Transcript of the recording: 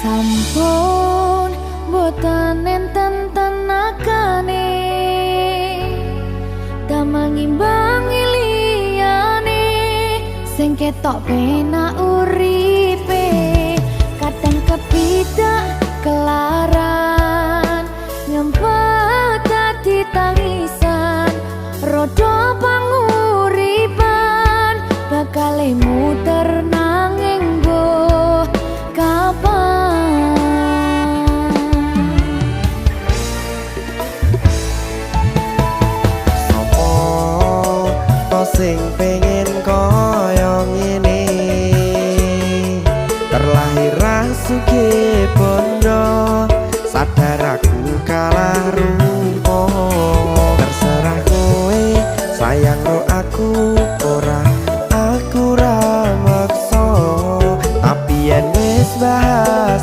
Sampun boten enten tenagane, damel ngimbangi liyane, sing ketok penak uripe, kadang kepidak kelaran, ngempet dadi tangisan, rodo panguripan bakal muter nanging mbuh kapan. Sopo to sing pengen kaya ngene, terlahir ra sugih bondo, sadar aku kalah rupa. Terserah kowe sayang ro aku ora, aku ra maksa, tapi yen wis bahas